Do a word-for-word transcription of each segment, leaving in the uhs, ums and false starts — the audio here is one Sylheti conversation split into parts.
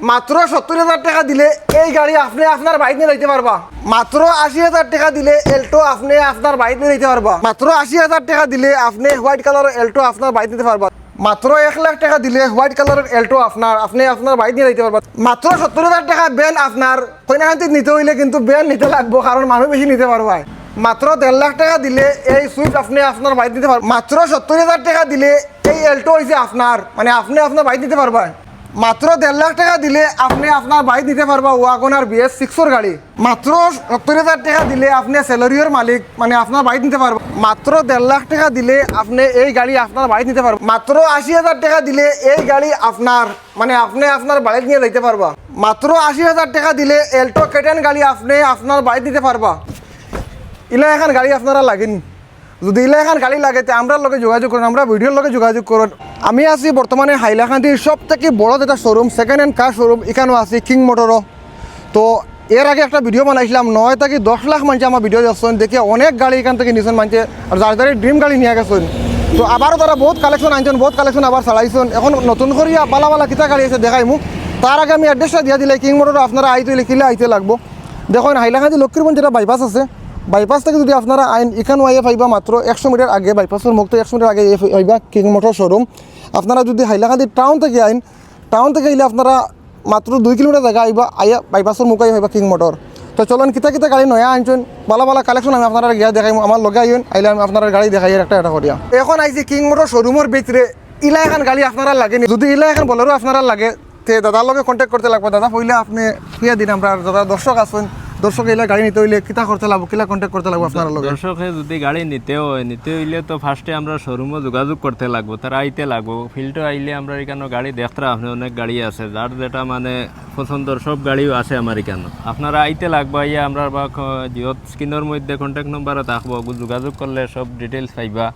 মাত্র সত্তর হাজার টেকা দিলে এই গাড়ি আপনে আপনার বাড়িত নিয়া যাইতে পারবা। মাত্র আশি হাজার টেকা দিলে Alto আপনে আপনার বাড়িত নিয়া যাইতে পারবা। মাত্র আশি হাজার টেকা দিলে আপনে white colour-র Alto আপনার বাড়িত নিতে পারবা। মাত্র এক লাখ টেকা দিলে white colour-র Alto আপনার, আপনে আপনার বাড়িত নিয়া যাইতে পারবা। মাত্র সত্তর হাজার টেকা van আপনার, কইনাকান্তিত নিতে অইলে কিন্তু van নিতে লাগবো, কারণ মানুষ বেশি নিতে পারবায়। মাত্র দেড় লাখ টেকা দিলে এই Swift আপনে আপনার বাড়িত নিতে পারবা। মাত্র সত্তর হাজার টেকা দিলে এই Alto অইছে আপনার, মানে আপনে আপনার বাড়িত নিতে পারবায়। মাত্র দেড় লাখ টেকা দিলে আপনে আপনার বাড়িত নিতে পারবা WagonR BS six-র গাড়ি। মাত্র সত্তর হাজার টেকা দিলে আপনে Celerio-র মালিক, মানে আপনার বাড়িত নিতে পারবা। মাত্র দেড় লাখ টেকা দিলে আপনে এই গাড়ি আপনার বাড়িত নিতে পারবা। মাত্র আশি হাজার টেকা দিলে এই গাড়ি আপনার, মানে আপনে আপনার বাড়িত নিয়া যাইতে পারবা। মাত্র আশি হাজার টেকা দিলে Alto K ten গাড়ি আপনে আপনার বাড়িত নিতে পারবা। ইলা এখান গাড়ি আপনারার লাগেনি? যদি ইলা এখান গাড়ি লাগে, তে আমরার লগে যোগাযোগ করুন, আমরার ভিডিওর লগে যোগাযোগ করুন। আমি আছি বর্তমানে হাইলাকান্দির সব থাকি বড় যেটা showroom, second hand car showroom, ইখানো আছি কিং মোটরো। তো এর আগে একটা ভিডিও বানাইছিলাম, নয় থাকি দশ লাখ মানষে আমার ভিডিও দেখছইন, দেখি অনেক গাড়ি ইখান থাকি নিছইন মানষে, আর যার যার dream গাড়ি নিয়া গেছইন। তো আবারও তারা বহুত collection আনছইন, বহুত collection আবার ছাড়াইছইন। এখন নতুন করিয়া বালা বালা কিতা গাড়ি আছে দেখাইমু। তার আগে আমি address-টা দিয়া দিলাই, কিং মোটরো আপনারা আইতে অইলে কিলা আইতে লাগবো। দেখইন, হাইলাকান্দি লক্ষ্মীরগঞ্জ যেটা বাইপাস আছে, বাইপাস থাকি যদি আপনারা আইন, ইখানো আইয়া পাইবা মাত্র একশো মিটার আগে, বাইপাসর মুখ থাকি একশো মিটার আগে আইয়া পাইবা কিং মোটর showroom। আপনারা যদি হাইলাকান্দি টাউন থাকি আইন, টাউন থাকি আইলে আপনারা মাত্র দুই কিলোমিটার জাগা আইবা, আইয়া বাইপাসর মুখ আইয়া পাইবা কিং মোটর। তো চলইন, কিতা কিতা গাড়ি নয়া আনছইন, বালা বালা collection আমি আপনারারে গিয়া দেখাইমু, আমার লগে আইন, আইলে আমি আপনারারে গাড়ি দেখাইয়ার একটা একটা করিয়া। এখন আইছি কিং মোটর showroom-র ভিতরে, ইলা এখান গাড়ি আপনারার লাগেনি? যদি ইলা এখান Bolero আপনারার লাগে, তে দাদার লগে contact করতে লাগবো। দাদা, পয়লা আপনে কইয়া দিন, আমরার যারা দর্শক আছইন, দর্শক ইলা গাড়ি নিতে অইলে কিতা করতে লাগবো, কিলা contact করতে লাগবো আপনারার লগে? দর্শকে যদি গাড়ি নিতে অয়, নিতে অইলে তো first-এ আমরার showroom-ও যোগাযোগ করতে লাগবো, তারা আইতে লাগবো। Field-ও আইলে আমরার ইখানো গাড়ি দেখরা, আপনে অনেক গাড়ি আছে, যার যেটা মানে পছন্দর সব গাড়িও আছে আমার ইখানো। আপনারা আইতে লাগবো, আইয়া আমরার বা ক-, জিওত screen-র মধ্যে contact number-ও থাকবো, যোগাযোগ করলে সব details পাইবা।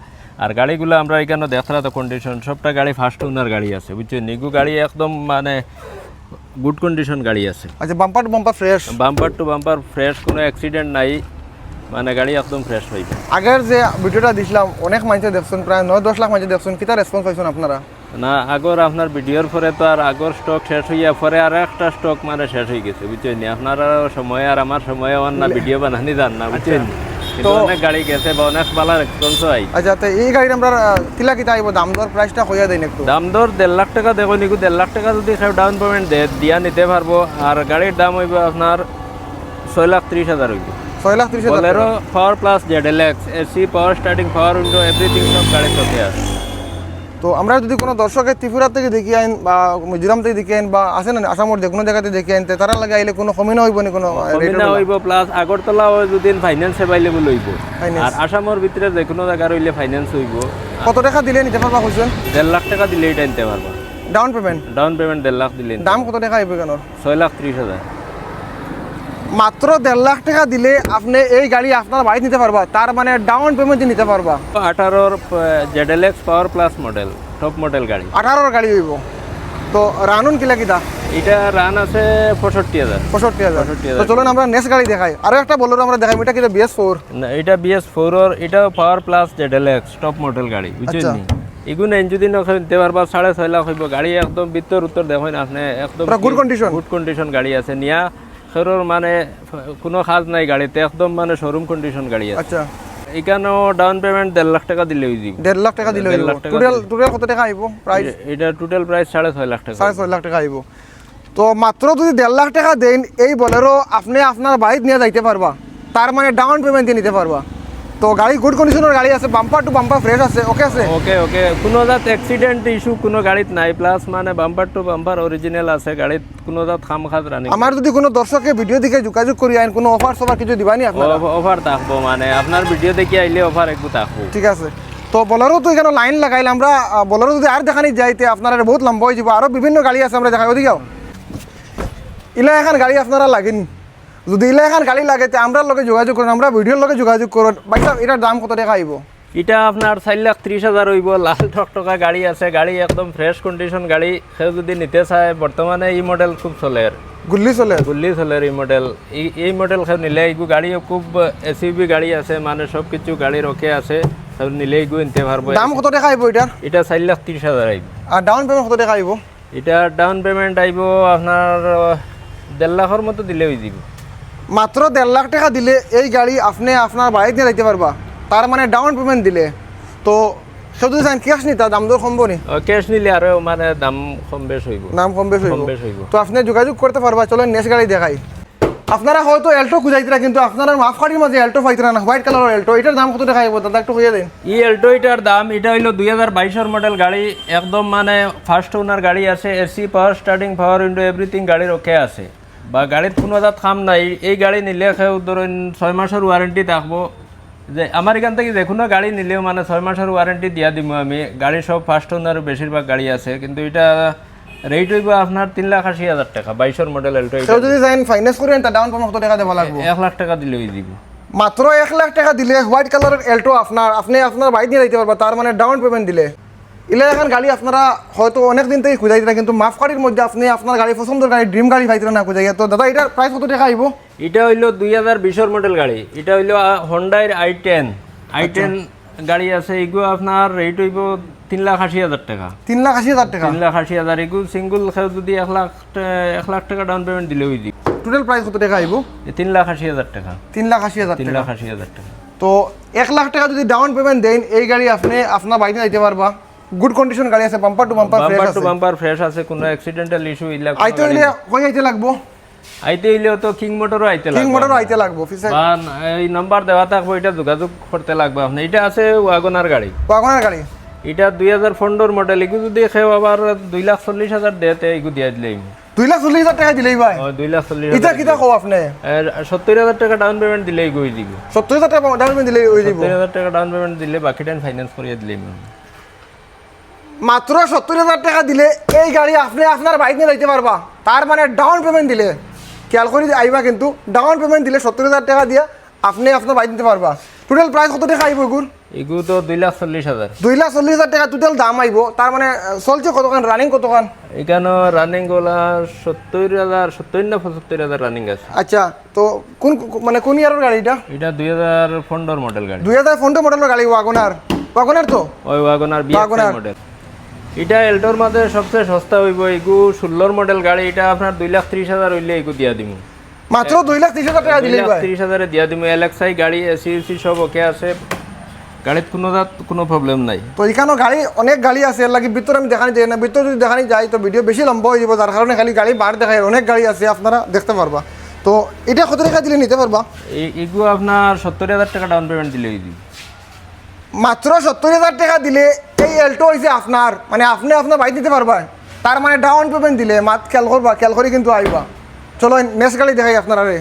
আর গাড়িগুলা আমরার ইখানো দেখরা তো condition, সবটা গাড়ি first owner গাড়ি আছে, বুঝছইন? ইগু গাড়ি একদম মানে good condition গাড়ি আছে। আচ্ছা, bumper to bumper fresh? Bumper to bumper fresh, কোনো accident নাই, মানে গাড়ি একদম fresh অইবো। আগর যে ভিডিওটা দিছিলাম, অনেক মানষে দেখছইন, প্রায় নয় দশ লাখ মানষে দেখছইন, কিতা response পাইছইন আপনারা? না, আগর আপনার ভিডিওর পরে তো আর আগর stock শেষ অইয়া পরে আর একটা stock মানে শেষ অইগেছে, বুঝছইন নি? আপনারার সময় আর আমার সময় অর না, ভিডিও বানানি যার না, বুঝছইন নি? কিন্তু তো অনেক গাড়ি গেছে বা অনেক বালা response অয়। আচ্ছা, তো এই গাড়ির আমরা, আহ, কিলা কিতা আইবো, দাম দর price-টা কইয়া দেইন একটু। দাম দর দেড় লাখ টেকা দেখইন, ইগু দেড় লাখ টেকা যদি কেউ down payment দেয়, দিয়া নিতে পারবো। আর গাড়ির দাম অইবো আপনার ছয় লাখ ত্রিশ হাজার অইবো। ছয় লাখ ত্রিশ হাজার Bolero টেকা। Power Plus, ZLX, AC, power starting, power window, everything সব গাড়ির সাথে আছে। তো আমরা যদি কোনো দর্শকে ত্রিপুরা থাকি দেখি আইন বা মিজোরাম থাকি দেখি আইন বা আছে না আসামর যে কোনো জাগাতে দেখি আইন, তে তারার লাগি আইলে কোনো কমি না অইবো নি কোনো, আহ, কমি rate-র না বেলা? অইবো, plus আগরতলাও যদি finance available অইবো। Finance। আর আসামর ভিতরে যে কোনো জাগার অইলে finance অইবো। কত টেকা দিলে নিতে পারবা কইছইন? দেড় লাখ টেকা দিলে ইটা নিতে পারবা। Down payment? Down payment দেড় লাখ দিলে নিতে দাম পারবা। কত টেকা অইবো কেন? ছয় লাখ ত্রিশ হাজার। মাত্র দেড় লাখ টেকা দিলে আপনে এই গাড়ি আপনার বাড়িত নিতে পারবা, তার মানে down payment-এ নিতে পারবা। আঠারোর, আহ, ZLX Power Plus model, top model গাড়ি। আঠারোর গাড়ি অইবো। তো run-উন কিলা কিতা? ইটা run আছে পঁয়ষট্টি হাজার। পঁয়ষট্টি হাজার। পঁয়ষট্টি হাজার। তো চলইন আমরা next গাড়ি দেখাই। আরো একটা Bolero আমরা দেখাই, ইটা কিতা BS four? না, ইটা BS four-র, ইটাও Power Plus ZLX, top model গাড়ি, বুঝছইন আচ্ছা। নি? ইগুন engine যদি না নিতে পারবা, সাড়ে ছয় লাখ অইবো। গাড়ি একদম ভিতর উত্তর দেখইন আপনে, একদম পুরা good কি condition? Good condition গাড়ি আছে। নিয়া খেরোর মানে কোনো কাজ নাই গাড়িত, একদম মানে showroom condition গাড়ি আছে। আচ্ছা। ইখানো down payment দেড় লাখ টেকা দিলে অইযিবো। দেড় লাখ টেকা দিলে দেড় লাখ অইবো। টেকা Total, দিলে। Total কত টেকা আইবো price? এ-, ইটা total price সাড়ে ছয় লাখ টেকা। সাড়ে ছয় লাখ টেকা আইবো। তো মাত্র যদি দেড় লাখ টেকা দেইন, এই Bolero আপনে আপনার বাড়িত নিয়া যাইতে পারবা, তার মানে down payment দিয়া নিতে পারবা। তো গাড়ি good condition-র গাড়ি আছে, bumper to bumper fresh আছে, OK আছে? OK, OK, কোনো জাত accident issue কোনো গাড়িত নাই, plus মানে bumper to bumper original আছে গাড়িত। কোনো জাত কাম কাজ running। আমার যদি কোনো দর্শকে ভিডিও দেখি যোগাযোগ করি আইন, কোনো offer সফার কিছু দিবা নি আপনারা? অফ-, offer থাকবো, মানে আপনার ভিডিও দেখি আইলে offer একটু থাকবো। ঠিক আছে। তো Bolero তো ইখানো line লাগাইল আমরা, আহ, Bolero যদি আর দেখানি যাইতে আপনারা বহুত লম্বা অইযিবো, আরো বিভিন্ন গাড়ি আছে আমরা দেখাই, ওদিকে যাও। ইলা এখান গাড়ি আপনারার লাগেনি? যদি ইলা এখান গাড়ি লাগে তে আমরার লগে যোগাযোগ করুন, আমরার ভিডিওর লগে যোগাযোগ করুন। ভাই সাহেব, ইটার দাম কত টেকা আইবো? ইটা আপনার চাইর লাখ ত্রিশ হাজার অইবো, লাল টকটকা গাড়ি আছে, গাড়ি একদম fresh condition গাড়ি। কেউ যদি নিতে চায়, বর্তমানে ই model খুব চলের। গুল্লি চলের? গুল্লি চলের ই model। ই, ই model কেউ নিলে, ইগু গাড়িও খুব SUV গাড়ি আছে, মানে সব কিছু গাড়ির OK আছে, কেউ নিলে ইগু নিতে পারবো। দাম কত টেকা আইবো ইটার? ইটা চাইর লাখ ত্রিশ হাজার আইবো। আর down payment কত টেকা আইবো? এটা ডাউন পেমেন্ট আইবো আপনার আহ, দেড় লাখর মতো দিলে অই যাইবো। মাত্র দেড় লাখ টেকা দিলে এই গাড়ি আপনে আপনার বাড়িত নিয়া যাইতা পারবা। তার মানে ডাউন পেমেন্ট দিলে। তো কেউ যদি চাইন ক্যাশ নিতা, দাম দর কমবো নি? ক্যাশ নিলে আরো মানে দাম কম বেশ অইবো। দাম কম বেশ অইবো। কম বেশ অইবো। তো আপনে যোগাযোগ করতা পারবা। চলেন নেক্সট গাড়ি দেখাই। আপনারা হয়তো অ্যালটো খুঁজাইতরা, কিন্তু আপনারা মাপকাঠির মাঝে অ্যালটো পাইতরা না, হোয়াইট কালারর অ্যালটো। ইটার দাম কত টেকা অইবো দাদা, একটু কইয়া দেন। ই অ্যালটো ইটার দাম, ইটা অইলো দুই হাজার বাইশর মডেল গাড়ি, একদম মানে ফার্স্ট ওনার গাড়ি আছে, এসি, পাওয়ার স্টার্টিং, পাওয়ার উইন্ডো, এভরিথিং গাড়ির ওকে আছে, বা গাড়ির কুনু জাত কাম নাই। এই গাড়ি নিলে কেউ ধরুন ছয় মাসর ওয়ারেন্টি থাকবো। যে আমার এখান থাকি যে কুনু গাড়ি নিলেও মানে ছয় মাসর ওয়ারেন্টি দিয়া দিমু আমি। গাড়ি সব ফার্স্ট ওনার বেশিরভাগ গাড়ি আছে, কিন্তু ইটা রেট অইবো আপনার তিন লাখ আশি হাজার টেকা, বাইশর মডেল অ্যালটো। কেউ যদি চাইন ফাইন্যান্স করেন, তা ডাউন পেমেন্ট কত টেকা দেওয়া লাগবো? এক লাখ টেকা দিলে অই যাইবো। মাত্র এক লাখ টেকা দিলে হোয়াইট কালারর অ্যালটো আপনার, আপনে আপনার বাড়িত নিয়া যাইতা পারবা। তার মানে ডাউন পেমেন্ট দিলে। ইলা এখান গাড়ি আপনারা হয়তো অনেক দিন থাকি খুঁজাইতরা, কিন্তু মাপকাঠির মধ্যে আপনে আপনার গাড়ি, পছন্দর গাড়ি, ড্রিম গাড়ি পাইতরা না খুঁজাইয়া। তো দাদা, ইটার প্রাইস কত টেকা আইবো? ইটা অইলো দুই হাজার বিশর মডেল গাড়ি, ইটা অইলো হন্ডার আই টেন। আই টেন গাড়ি আছে, এগু আপনার রেট অইবো তিন লাখ আশি হাজার টেকা। তিন লাখ আশি হাজার টেকা। তিন লাখ আশি হাজার, এগু সিঙ্গেল কেউ যদি এক লাখ টে- এক লাখ টেকা ডাউন পেমেন্ট দিলে অই যাইবো। টোটাল প্রাইস কত টেকা আইবো? এ তিন লাখ আশি হাজার টেকা। তিন লাখ আশি হাজার তিন টেকা। লাখ আশি হাজার টেকা। তো এক লাখ টেকা যদি ডাউন পেমেন্ট দেন, এই গাড়ি আপনে আপনার বাড়িত নিয়া যাইতা পারবা। গুড কন্ডিশন গাড়ি আছে, bumper to bumper fresh bumper to আছে। বাম্পার ফ্রেশ আছে, কুনু অ্যাক্সিডেন্টাল ইস্যু ইলা কুনু আইতে গাড়ি অইলে নাই। কই আইতে লাগবো? আইতে অইলেও তো কিং মোটরও আইতে কিং লাগবো। মোটরও আইতে লাগবো, পিছে। বা এই নাম্বার দেওয়া থাকবো, ইটা যোগাযোগ করতে লাগবো আপনে। ইটা আছে ওয়াগনার গাড়ি। ওয়াগনার গাড়ি। ইটা দুই হাজার পনেরোর মডেল, এগু যদি কেউ আবার দুই লাখ চল্লিশ হাজার দেয়, তে এগু দিয়া দিলেই। দুই লাখ চল্লিশ হাজার টেকা দিলেই ভাই। ও, দুই লাখ চল্লিশ ইটা হাজার কিতা কও আপনে? এ, সত্তর হাজার টেকা ডাউন পেমেন্ট দিলে এগু অই যাইবো। সত্তর হাজার টেকা ডাউন পেমেন্ট দিলেই অই যাইবো। সত্তর হাজার টেকা ডাউন পেমেন্ট দিলে বাকিটা ফাইন্যান্স করিয়া দিলেই। মাত্র সত্তর হাজার টেকা দিলে এই গাড়ি আপনে আপনার বাড়িত নিয়া যাইতা পারবা। তার মানে ডাউন পেমেন্ট দিলে, খেয়াল করি আইবা কিন্তু, ডাউন পেমেন্ট দিলে সত্তর হাজার টেকা দিয়া আপনে আপনার বাড়িত নিতা পারবা। টোটাল প্রাইস কত টেকা আইবো এগুর? এগু তো দুই লাখ চল্লিশ হাজার। দুই লাখ চল্লিশ হাজার টেকা টোটাল দাম আইবো। তার মানে আহ, চলছে কতখান, রানিং কতখান? এখানো রানিং ওলা সত্তর হাজার, সত্তর না পঁচাত্তর হাজার রানিং আছে। আচ্ছা, তো কোন, মানে কোন ইয়ারর গাড়ি ইটা? ইটা দুই হাজার পনেরোর মডেল গাড়ি। দুই হাজার পনেরো মডেলর গাড়ি, ওয়াগনার। ওয়াগনার তো? ওই ওয়াগনার বিএক্সআই ওয়াগনার। মডেল। ইটা অ্যালটোর মাঝে সবচেয়ে সস্তা অইবো, এগু ষোলোর মডেল গাড়ি, ইটা আপনার দুই লাখ ত্রিশ হাজার অইলে এগু দিয়া দিমু। মাত্র দুই লাখ ত্রিশ হাজার টেকা দিলেই ভাই। ত্রিশ হাজারে দিয়া দিমু, এলএক্সআই গাড়ি, এসি ইউসি সব ওকে আছে, গাড়িত কুনু জাত কুনু প্রবলেম নাই। তো এখানো গাড়ি, অনেক গাড়ি আছে, এর লাগি ভিতরে আমি দেখানি যাই না। ভিতরে যদি দেখানি যাই তো ভিডিও বেশি লম্বা অই যাইবো, যার কারণে খালি গাড়ি বার দেখাই, অনেক গাড়ি আছে, আপনারা দেখতা পারবা। তো ইটা কত টেকা দিলে নিতা পারবা? এই এগু আপনার সত্তর হাজার টেকা ডাউন পেমেন্ট দিলে অই যাইবো। মাত্র সত্তর হাজার টেকা দিলে এই অ্যালটো অইছে আপনার, মানে আপনে আপনার বাড়িত নিতা পারবা। তার মানে ডাউন পেমেন্ট দিলে, মাত খেয়াল করবা, খেয়াল করি কিন্তু আইবা। চলো নেক্সট গাড়ি দেখাই আপনারারে।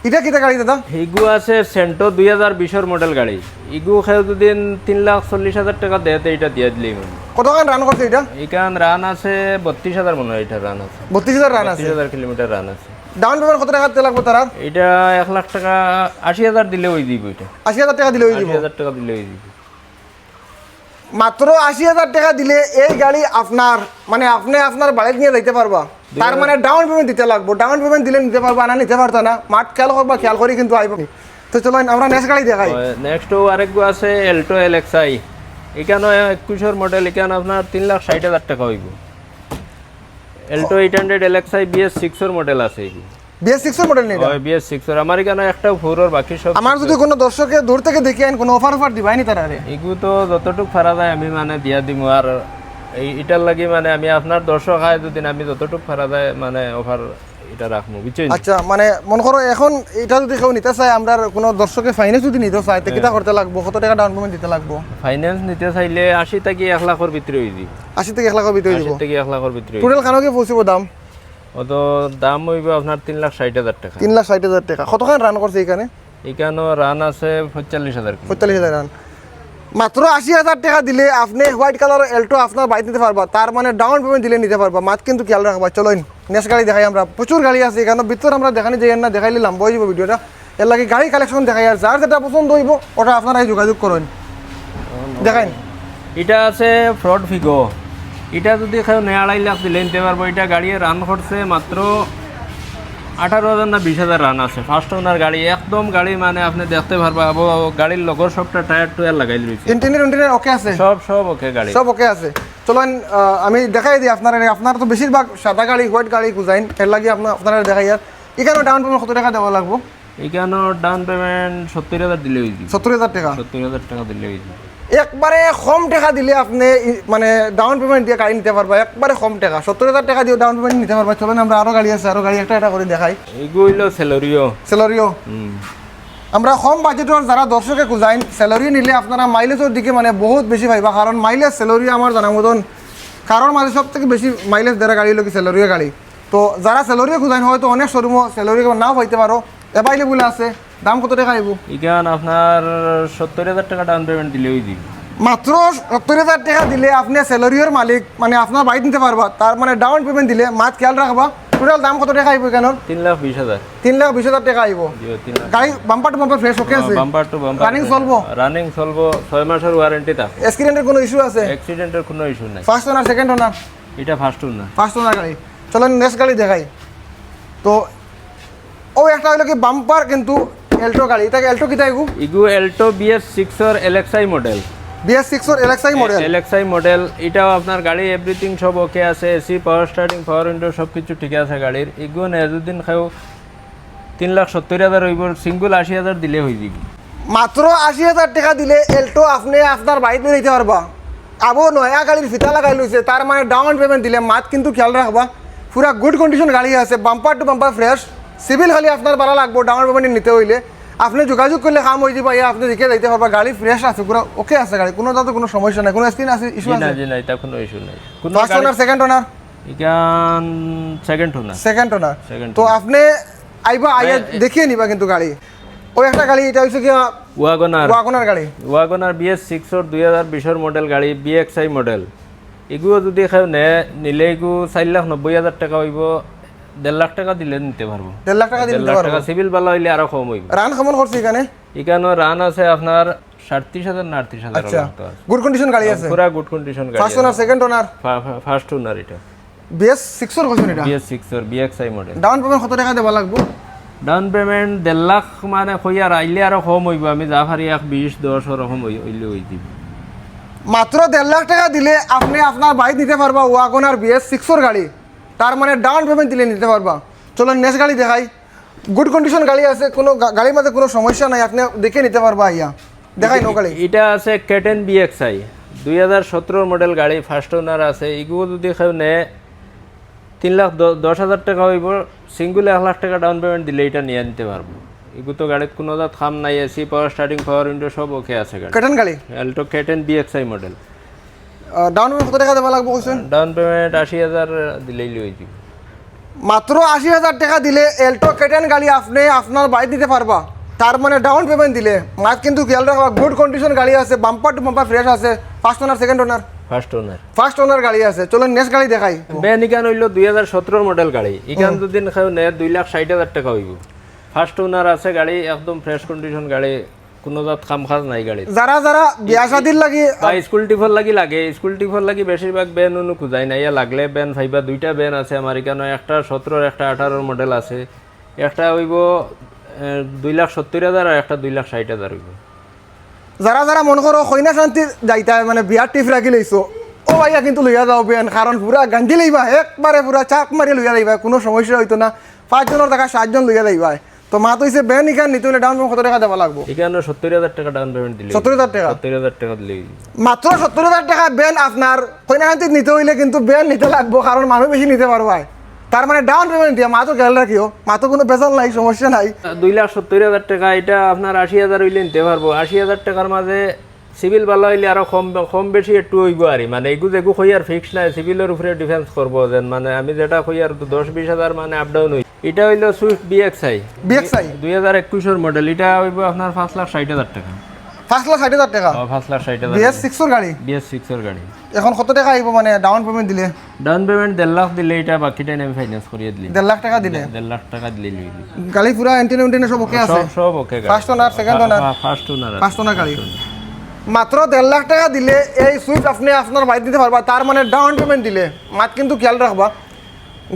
ইটা কিতা গাড়ি দাদা? এগু আছে সেন্টো দুই হাজার বিশর মডেল গাড়ি। এগু কেউ যদি তিন লাখ চল্লিশ হাজার টেকা দেয়, তে ইটা দিয়া দিলেই মানে। কতখান রান করছে ইটা? এখান রান আছে বত্রিশ হাজার মনে হয়, ইটা রান আছে। বত্রিশ হাজার রান আছে। বত্রিশ হাজার কিলোমিটার রান আছে। ডাউন পেমেন্ট কত টেকা দিতে লাগবো তারার? ইটা এক লাখ টেকা, আশি হাজার দিলে অই যাইবো ইটা। আশি হাজার টেকা দিলে অই আশি যাইবো। হাজার টেকা দিলে অই যাইবো। মাত্র আশি হাজার টেকা দিলে এই গাড়ি আপনার, মানে আপনে আপনার বাড়িত নিয়া যাইতা পারবা। তার মানে ডাউন পেমেন্ট দিতে লাগবো। ডাউন পেমেন্ট দিলে নিতা পারবা, না নিতা পারতা না। মাত খেয়াল করবা, খেয়াল করি কিন্তু আইবো। তো চলো আমরা নেক্সট গাড়ি দেখাই। নেক্সট আরেকগু আছে অ্যালটো এলএক্সআই। এখানো একুশর মডেল, এখান আপনার তিন লাখ ষাট হাজার টেকা অইবো। Alto eight hundred LXi BS সিক্সর মডেল আছে। বিএস সিক্সর মডেল নি ইটা? ওই বিএস সিক্সর। আমার এখানো একটাও ফোরর, বাকি সব আমার যদি কুনু দর্শকে দূর থাকি দেখি আইন, কুনু অফার অফার দিবায় নি তারারে? এগু তো যতটুক পারা যায় আমি মানে দিয়া দিমু। আর এই ইটার লাগি মানে আমি আপনার দর্শক আয় যদি আমি যতটুক পারা যায় মানে অফার ইটা রাখমু, বুঝছইন? আচ্ছা, মানে মনে করো এখন ইটা যদি কেউ নিতা চায়, আমরার কুনু দর্শকে ফাইন্যান্স যদি নিতা চায়, তে কিতা করতে লাগবো? কত টেকা ডাউন পেমেন্ট দিতে লাগবো? ফাইন্যান্স নিতা চাইলে আশি থাকি এক লাখর ভিতরে অই যাইবো। আশি থাকি এক লাখর ভিতরে অই আশি যাইবো। থাকি এক লাখর ভিতরে অই টোটাল খানো কি পৌঁছিবো দাম? যাইবো। অত দাম অইবো আপনার তিন লাখ ষাট হাজার টেকা। তিন লাখ ষাট হাজার টেকা। কতখান রান করছে এখানে? এখানো রান আছে পঁয়তাল্লিশ হাজার কিলো। পঁয়তাল্লিশ হাজার রান। মাত্র আশি হাজার টেকা দিলে আপনে হোয়াইট কালার অ্যালটো আপনার বাড়িত নিতা পারবা, তার মানে ডাউন পেমেন্ট দিলে নিতা পারবা। মাত কিন্তু খেয়াল রাখবা। চলো নেক্সট গাড়ি দেখাই আমরা, প্রচুর গাড়ি আছে এখানো, ভিতরে আমরা দেখানি যাই না, দেখাইলে লম্বা অই যাইবো ভিডিওটা। এর লাগি গাড়ি কালেকশন দেখাই, আর যার যেটা পছন্দ অইবো ওটা আপনারাই যোগাযোগ করইন। দেখাইন। ইটা আছে ফোর্ড ফিগো। ইটা যদি কেউ নেয় আড়াই লাখ দিলে নিতে পারবো। ইটা গাড়ি রান করছে মাত্র আঠারো হাজার না বিশ হাজার রান আছে, ফার্স্ট ওনার গাড়ি, একদম গাড়ি মানে আপনে দেখতে পারবা, আবো গাড়ির লগর সবটা টায়ার টুয়ার লাগাইল রইছে। ইঞ্জিনিয়ার ইঞ্জিনিয়ার ওকে আছে? সব সব ওকে গাড়ি। সব ওকে আছে। চলেন, আহ, আমি দেখাই দিই আপনারা। আপনারা তো বেশিরভাগ সাদা গাড়ি, হোয়াইট গাড়ি খুঁজইন, এর লাগি আপনা-, আপনারা দেখাই। আর ইখানো ডাউন পেমেন্ট কত টেকা দেওয়া লাগবো? ইখানো ডাউন পেমেন্ট সত্তর হাজার দিলে অইযিবো। সত্তর হাজার টেকা। সত্তর হাজার টেকা দিলে অইযিবো। একবারে কম টেকা দিলে আপনে ই-, মানে ডাউন পেমেন্ট দিয়া গাড়ি নিতে পারবা, একবারে কম টেকা, সত্তর হাজার টেকা দিয়া ডাউন পেমেন্ট নিতে পারবা। চলেন, আমরা আরো গাড়ি আছে, আরো গাড়ি একটা একটা করি দেখাই। এগু অইলো সেলোরিও। সেলোরিও। হুম। আমরা কম বাজেটর যারা দর্শকে খুঁজইন, সেলোরিও নিলে আপনারা মাইলেজর দিকে মানে বহুত বেশি পাইবা, কারণ মাইলেজ সেলোরিও আমার জানা মতন কারোর মাঝে সব থেকে বেশি মাইলেজ দেরা গাড়ি অইলো কি সেলোরিও গাড়ি। তো যারা সেলোরিও খুঁজইন, হয়তো অনেক শোরুমও সেলোরিও নাও পাইতে পারো, অ্যাভেলেবল আছে। দাম কত টেকা আইবো? ইখান আপনার সত্তর হাজার টেকা ডাউন পেমেন্ট দিলে অইযিবো। মাত্র সত্তর হাজার টেকা দিলে আপনে সেলোরিওর মালিক, মানে আপনার বাইক নিতে পারবা। তার মানে ডাউন পেমেন্ট দিলে মাত খেয়াল রাখবা, টোটাল দাম কত টেকা আইবো ইখানোর? তিন লাখ বিশ হাজার। তিন লাখ বিশ হাজার টেকা আইবো। জি, তিন লাখ। গাড়ি বাম্পার টু বাম্পার ফ্রেশ, ওকে আছে? Bumper to bumper. রানিং চলবো? রানিং চলবো, ছয় মাসের ওয়ারেন্টি থাকবো। অ্যাক্সিডেন্টের কোনো ইস্যু আছে? অ্যাক্সিডেন্টের কোনো ইস্যু নাই। ফার্স্ট ওনার, সেকেন্ড ওনার? এটা ফার্স্ট ওনার। ফার্স্ট ওনার গাড়ি। চলেন নেক্সট গাড়ি দেখাই। তো ও একটা অইলো কি বাম্পার কিন্তু অ্যাল্টো গাড়ি, ইটা কি অ্যাল্টো কিতা এগু? এগু অ্যাল্টো বিএস সিক্সর এলএক্সআই মডেল। বিএস সিক্সর এলএক্সআই মডেল। এলএক্সআই মডেল, ইটাও আপনার গাড়ি এভরিথিং সব ওকে আছে, এসি, পাওয়ার স্টারিং, পাওয়ার উইন্ডো সব কিছু ঠিক আছে গাড়ির। এগু নে যদি কেউ তিন লাখ সত্তর হাজার অইবো, সিঙ্গেল আশি হাজার দিলে অইযিবো। মাত্র আশি হাজার টেকা দিলে অ্যাল্টো আপনে আপনার বাইক নিতে পারবা। আবো নয়া গাড়ির ফিতা লাগাই লইছে, তার মানে ডাউন পেমেন্ট দিলে মাত কিন্তু খেয়াল রাখবা, পুরা গুড কন্ডিশন গাড়ি আছে, bumper to bumper fresh. Civil খালি আপনার ভালা লাগবো ডাউন পেমেন্ট নিতে অইলে। আপনে যোগাযোগ করলে কাম অইযিবো, ইয়া আপনে দেখে যাইতে পারবা, গাড়ি ফ্রেশ আছে, পুরা ওকে আছে গাড়ি, কোনো যাতে কোনো সমস্যা নাই, কোনো স্ক্রিন আছে, ইস্যু জি না, আছে? জি না, ইটা কোনো ইস্যু নাই। কোনো ফার্স্ট ওনার, সেকেন্ড ওনার? ইখান সেকেন্ড ওনার। সেকেন্ড ওনার। সেকেন্ড তো ওনার। আপনে আইবা, আইয়া ভাই, এ- দেখিয়া নিবা কিন্তু গাড়ি। ওই একটা গাড়ি, ইটা অইছে কি ওয়াগনার। ওয়াগনার গাড়ি। ওয়াগনার বিএস সিক্সর দুই হাজার বিশর মডেল গাড়ি, বিএক্সআই মডেল। এগুও যদি কেউ নেয়, নিলে এগু চাইর লাখ নব্বই হাজার টেকা অইবো, দেড় লাখ টেকা দিলে নিতে পারবো। দেড় লাখ টেকা দিলে দেড় নিতে লাখ পারবো। টেকা সিভিল ভালা অইলে আরো কম অইবো। রান কেমন করছে ইখানে? ইখানো রান আছে আপনার সাতত্রিশ হাজার না আটত্রিশ হাজার আচ্ছা, মতো আছে। গুড কন্ডিশন গাড়ি আছে। পুরা গুড কন্ডিশন গাড়ি। First owner, second owner? First owner ইটা। বিএস সিক্সর কইছেন ইটা? বিএস সিক্সর, বিএক্সআই মডেল। ডাউন পেমেন্ট কত টেকা দেওয়া লাগবো? ডাউন পেমেন্ট দেড় লাখ মানে কইয়ার, আইলে আরো কম অইবো, আমি যা পারি এক বিশ দশ ওরকম অই-, অইলে অইযিবো। মাত্র দেড় লাখ টেকা দিলে আপনে আপনার বাইক নিতে পারবা, ওয়াগনার বিএস সিক্সর গাড়ি। তার মানে ডাউন পেমেন্ট দিলে নিতে পারবা। চলেন নেক্সট গাড়ি দেখাই। গুড কন্ডিশন গাড়ি আছে, কোনো গা-, গাড়ির মাঝে কোনো সমস্যা নাই, আপনে দেখে নিতে পারবা আইয়া। দেখাই নো গাড়ি। ইটা আছে কেটেন বিএক্সআই, দুই হাজার সতেরো মডেল গাড়ি, ফার্স্ট ওনার আছে। এগু যদি কেউ নেয়, তিন লাখ দ-, দশ হাজার টেকা অইবো, সিঙ্গেল এক লাখ টেকা ডাউন পেমেন্ট দিলে ইটা নিয়া নিতে পারবো। এগু তো গাড়িত কোনো জাত কাম নাই, এসি, পাওয়ার স্টারিং, পাওয়ার উইন্ডো সব ওকে আছে গাড়ি। কেটেন গাড়ি। Alto K ten BXI model. Down payment কত টেকা দেওয়া লাগবো কইছেন? ডাউন পেমেন্ট আশি হাজার দিলেই অইযিবো। মাত্র আশি হাজার টেকা দিলে অ্যাল্টো কেটেন গাড়ি আপনে আপনার বাইক নিতে পারবা। তার মানে ডাউন পেমেন্ট দিলে মাত কিন্তু খেয়াল রাখবা, গুড কন্ডিশন গাড়ি আছে, বাম্পার টু বাম্পার ফ্রেশ আছে, first owner, second owner? First ওনার। ফার্স্ট ওনার গাড়ি আছে। চলেন নেক্সট গাড়ি দেখাই। ভ্যান ইখান অইলো দুই হাজার সতেরো মডেল গাড়ি। ইখান হুম। যদি কেউ নেয়, দুই লাখ ষাট হাজার টেকা অইবো। ফার্স্ট ওনার আছে গাড়ি, একদম ফ্রেশ কন্ডিশন গাড়ি, কোনো জাত কাম কাজ নাই গাড়ি। যারা যারা বিয়া শাদির লাগি বা স্কুল ট্রিপর লাগি লাগে, স্কুল ট্রিপর লাগি বেশিরভাগ ভ্যান উনু খুঁজাই না, ইয়া লাগলে ভ্যান পাইবা। দুইটা ভ্যান আছে আমার ইখানো, একটা সতেরোর একটা আঠারোর মডেল আছে। একটা অইবো, এ, দুই লাখ সত্তর হাজার আর একটা দুই লাখ ষাট হাজার অইবো। যারা যারা মনে করো কইনা শান্তি যাইতা, মানে বিয়ার ট্রিপ রাখি লইছো, ও ভাইয়া কিন্তু লইয়া যাও ভ্যান, কারণ পুরা গাঞ্জি লইবা, একবারে পুরা চাক মারি লইয়া যাইবা, কোনো সমস্যা অইতো না। পাঁচজনর জাগা সাতজন লইয়া যাইবা। তো মাত অইছে ভ্যান ইখান নিতে অইলে ডাউন পেমেন্ট কত টেকা দেওয়া লাগবো? ইখানো সত্তর হাজার টেকা ডাউন পেমেন্ট দিলে। সত্তর হাজার টেকা? সত্তর হাজার টেকা দিলে। মাত্র সত্তর হাজার টেকা ভ্যান আপনার কইনা শান্তি নিতে অইলে কিন্তু ভ্যান নিতে লাগবো, কারণ মানুষ বেশি নিতে পারবায়। তার মানে ডাউন পেমেন্ট দিয়া মাতও খেয়াল রাখিও, মাতও কোনো বেজাল নাই, সমস্যা নাই। দুই লাখ সত্তর হাজার টেকা, ইটা আপনার আশি হাজার অইলে নিতে পারবো। আশি হাজার টেকার মাঝে সিভিল ভালা অইলে আরো কম, কম বেশি একটু অইবো আর কি। মানে এগু যেগু কইয়ার ফিক্স নাই, সিভিলর উপরে ডিপেন্ড করবো। যেন মানে আমি যেটা কইয়ার দশ বিশ হাজার মানে আপ ডাউন অই। ইটা অইলো সুইফট বিএক্সআই। বিএক্সআই? দুই হাজার একুশর মডেল। ইটা অইবো আপনার পাঁচ লাখ ষাট হাজার টেকা। পাঁচ লাখ ষাট হাজার টেকা? ও, পাঁচ লাখ ষাট হাজার। বিএস সিক্সর গাড়ি? বিএস সিক্সর গাড়ি। এখন কত টেকা আইবো মানে ডাউন পেমেন্ট দিলে? ডাউন পেমেন্ট দেড় লাখ দিলে ইটা, বাকিটা আমি ফাইন্যান্স করিয়া দিলি। দেড় লাখ টেকা দিলে? দেড় লাখ টেকা দিলে লইলি। গাড়ি পুরা এন্টেনা উন্টেনা সব ওকে আছে? সব, সব ওকে গাড়ি। ফার্স্ট ওনার, সেকেন্ড ওনার? ফা-, ফার্স্ট ওনার আছে। ফার্স্ট ওনার গাড়ি। মাত্র দেড় লাখ টেকা দিলে এই সুইফট আপনে আপনার বাইক নিতে পারবা, তার মানে ডাউন পেমেন্ট দিলে। মাত কিন্তু খেয়াল রাখবা,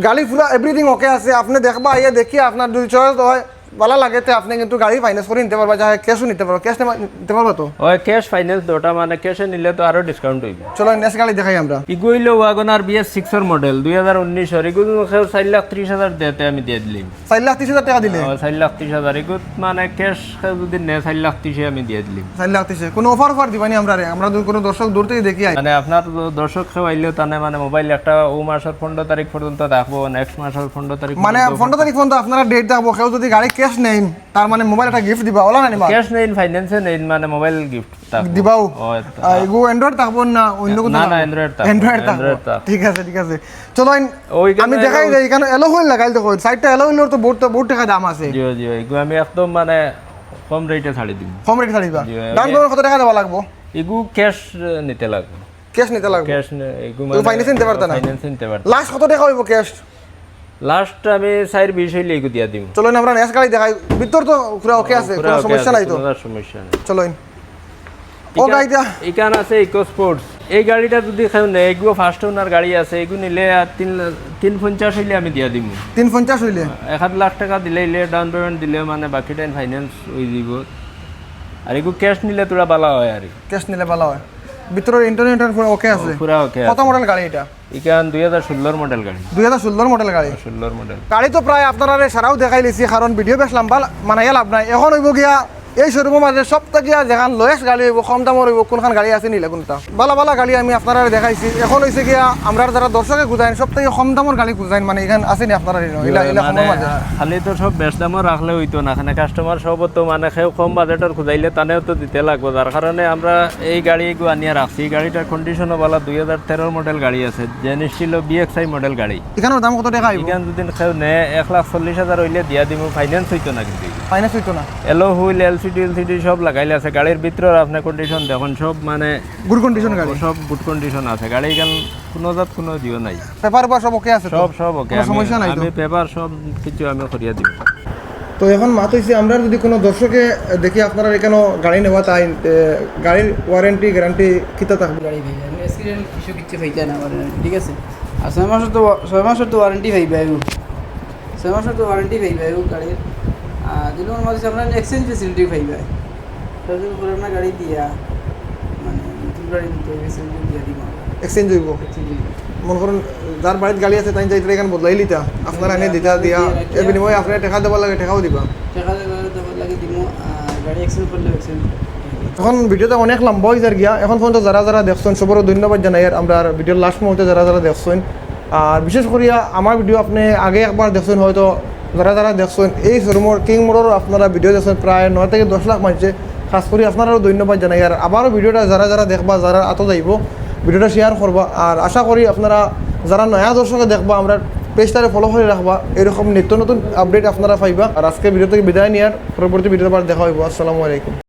গাড়ি পুরা এভরিথিং ওকে আছে। আপনে দেখবা, আইয়া দেখি আপনার যদি চয়েস হয়, ভালা লাগে তে আপনে কিন্তু গাড়ি ফাইন্যান্স করি নিতে পারবা, চাহে ক্যাশও নিতে পারবা। ক্যাশ নিতে পারবা তো? অয়, ক্যাশ ফাইন্যান্স দুটা, মানে ক্যাশে নিলে তো আরো ডিসকাউন্ট অইবো। চলো, নেক্সট গাড়ি দেখাই আমরা। ইগু অইলো ওয়াগনার বিএস সিক্সর মডেল, দুই হাজার উনিশর। ইগু কেউ চাইর লাখ ত্রিশ হাজার দেয় তে আমি দিয়া দিলিমু। চাইর লাখ ত্রিশ হাজার টেকা দিলে? অয়, চাইর লাখ ত্রিশ হাজার। ইগু মানে ক্যাশ কেউ যুদি নেয়, চাইর লাখ ত্রিশে আমি দিয়া দিলিমু। চাইর লাখ ত্রিশে। কুনু অফার অফার দিবানি আমরারে? আমরা যুদি কুনু দর্শক দূর থাকি দেখি আই। মানে আপনার দ-, দর্শক কেউ আইলেও তানে মানে মোবাইল একটা অউ মাসর পনরো তারিখ পর্যন্ত থাকবো, নেক্সট মাসর পনরো তারিখ মানে পর্যন্ত পনরো তারিখ পর্যন্ত আপনারা ডেট থাকবো, কেউ যুদি গাড়ি ক্যাশ নেইন, তার মানে মোবাইল একটা গিফট দিবা, অলা না নিবা? ক্যাশ নেইন, ফাইন্যান্সে নেইন, মানে মোবাইল গিফট থাকবো। দিবাও? অয়, আহ, ইগু অ্যান্ড্রয়েড থাকবো না অন্য কুনু না, না, থাকবো? অ্যান্ড্রয়েড থাকবো, অ্যান্ড্রয়েড থাকবো। অ্যান্ড্রয়েড থাকবো। ঠিক আছে, ঠিক আছে। চলো, আইন, ওইখানে আমি দেখাই এলো- দেই, এখানে অ্যালয় হুইল লাগাইল দেখো, সাইডটা অ্যালয় হুইলর তো বহুত, বহুত টেকা দাম আছে। জি, জি, ইগু আমি একদম মানে কম রেটে ছাড়ি দিমু। কম রেটে ছাড়িবা? জি, ডাউন ওই- পেমেন্ট কত টেকা দেওয়া লাগবো? ইগু ক্যাশ, এ, নিতে লাগবো। ক্যাশ নিতে লাগবো? ক্যাশ নে-, ইগু তো মানে ফাইন্যান্সে নিতে পারতা না? ফাইন্যান্সে নিতে পারতা। লাস্ট কত টেকা অইবো ক্যাশ? লাস্ট আমি চাইর বিশ অইলে ইগু দিয়া দিমু। চলো, আমরা নেক্সট গাড়ি দেখাই। ভিতর তো পুরা ওকে আছে, পুরা কুনু ওকে সমস্যা আছে, নাই তো? কুনু সমস্যা নাই। চলো, ইন। ও ইখান, গাড়িটা? ইখান আছে ইকো স্পোর্টস। এই গাড়িটা যুদি কেউ নেয়, ইগু ফার্স্ট ওনার গাড়ি আছে, ইগু নিলে আর তিন লা-, তিন পঞ্চাশ অইলে আমি দিয়া দিমু। তিন পঞ্চাশ অইলে? এক আধ লাখ টেকা দিলে, ইলে ডাউন পেমেন্ট দিলে মানে বাকিটা ফাইন্যান্স অই যাইবো। আর ইগু ক্যাশ নিলে থুড়া ভালা অয় আর কি। ক্যাশ নিলে ভালা অয়। ভিতরর ইন্টেরিয়র পুরা ওকে আছে? পুরা ওকে কত আছে। মডেল গাড়ি ইটা? ইখান দুই হাজার ষোলোর মডেল গাড়ি। দুই হাজার ষোলোর মডেল গাড়ি? ষোলোর মডেল। গাড়ি তো প্রায় আপনারারে সারাও দেখাই লিছি, কারণ ভিডিও বেশ লম্বা লা-, বানাইয়া লাভ নাই। এখন অইবো গিয়া এই শোরুমর মাঝে সব থাকিয়া যেখান লোয়েস্ট গাড়ি অইবো, কম দামর অইবো, কুনখান গাড়ি আছে নিলে কুনটা? ভালা ভালা গাড়ি আমি আপনারারে দেখাইছি। এখন অইছে গিয়া আমরার যারা দর্শকে খুজাইন, সব থাকি কম দামর গাড়ি খুজাইন, মানে ইখান আছে নি আপনারার ইনো? ইলা, ইলা মানে, কমর মাঝে? খালি তো সব বেশ দামর রাখলে অইতো না, এখানে কাস্টমার সব তো মানে কেউ কম বাজেটর খুজাইলে তানেও তো দিতে লাগবো, যার কারণে আমরা এই গাড়ি ইগু আনিয়া রাখছি। এই গাড়িটার কন্ডিশনও ভালা, দুই হাজার তেরোর মডেল গাড়ি আছে, জেন স্টিলর বিএক্সআই মডেল গাড়ি। ইখানর দাম কত টেকা অইবো? ইখান যুদি কেউ নেয়, এক লাখ চল্লিশ হাজার অইলে দিয়া দিমু, ফাইন্যান্স অইতো না কিন্তু। ফাইন্যান্স অইতো না? অ্যালয় হুইল, এলসিডি, এলসিডি সব লাগাইল আছে। গাড়ির ভিতরর আপনে কন্ডিশন দেখইন, সব মানে গুড কন্ডিশন গাড়ি? সব গুড কন্ডিশন আছে। গাড়ি ইখান কুনু জাত কুনু দিও নাই। পেপার বা সব ওকে আছে তো? সব, সব ওকে। কুনু আমি, সমস্যা নাই তো? আমি পেপার সব কিছু আমি করিয়া দিমু। তো এখন মাত অইছে, আমরা যুদি কুনু দর্শকে দেখি আপনারার ইখানো গাড়ি নেওয়া তাই, এ, গাড়ির ওয়ারেন্টি, গ্যারান্টি কিতা থাকবো? গাড়ি ভাই, আমি অ্যাক্সিডেন্ট কিছু কিচ্ছু পাইতা না, ওয়ারেন্টি, ঠিক আছে? আর ছয় মাসর তো ওয়া-, ছয় মাসর তো ওয়ারেন্টি পাইবা, ছয় মাসর তো ওয়ারেন্টি পাইবা গাড়ির। আর দুই নম্বর মাত অইছে আপনারা এক্সচেঞ্জ ফেসিলিটি পাইবা। সরাসরি পুরানা গাড়ি দিয়া, মানে, নতুন গাড়ি দিতে অইবো, এক্সচেঞ্জ দিয়া দিমু আমরা। এক্সচেঞ্জ অইবো? এক্সচেঞ্জ অইবো। মনে করুন, যার বাড়িত গাড়ি আছে, তাইন যাইতরা ইখান বদলাই লিতা, আপনারা আনিয়া দিতা, দিয়া, দিয়া, এর বিনিময়ে আপনারা টেকা দেওয়ার লাগে, টেকাও দিবা? টেকা দেওয়ার লাগে দিমু, আর গাড়ি এক্সচেঞ্জ করলে এক্সচেঞ্জ। এখন ভিডিওটা অনেক লম্বা অই যার গিয়া, এখন পর্যন্ত যারা যারা দেখছইন, সবরে ধন্যবাদ জানাই। আর আমরার ভিডিওর লাস্ট মুহূর্তে যারা যারা দেখছইন, আর বিশেষ করিয়া আমার ভিডিও আপনে আগে একবার দেখছইন হয়তো, যারা যারা দেখছইন, এই শোরুমর কিং মোটরর আপনারা ভিডিও দেখছইন প্রায় নয় থাকি দশ লাখ মানষে, খাস করি আপনারারও ধন্যবাদ জানাই। আর আবারও ভিডিওটা যারা যারা দেখবা, যারার আতো যাইবো, ভিডিওটা শেয়ার করবা। আর আশা করি আপনারা যারা নয়া দর্শকে দেখবা, আমরার পেজটারে ফলো করি রাখবা, এরকম নিত্য নতুন আপডেট আপনারা পাইবা। আর আজকে ভিডিও থাকি বিদায় নেয়ার, পরবর্তী ভিডিওতে আবার দেখা অইবো। আসসালামু আলাইকুম।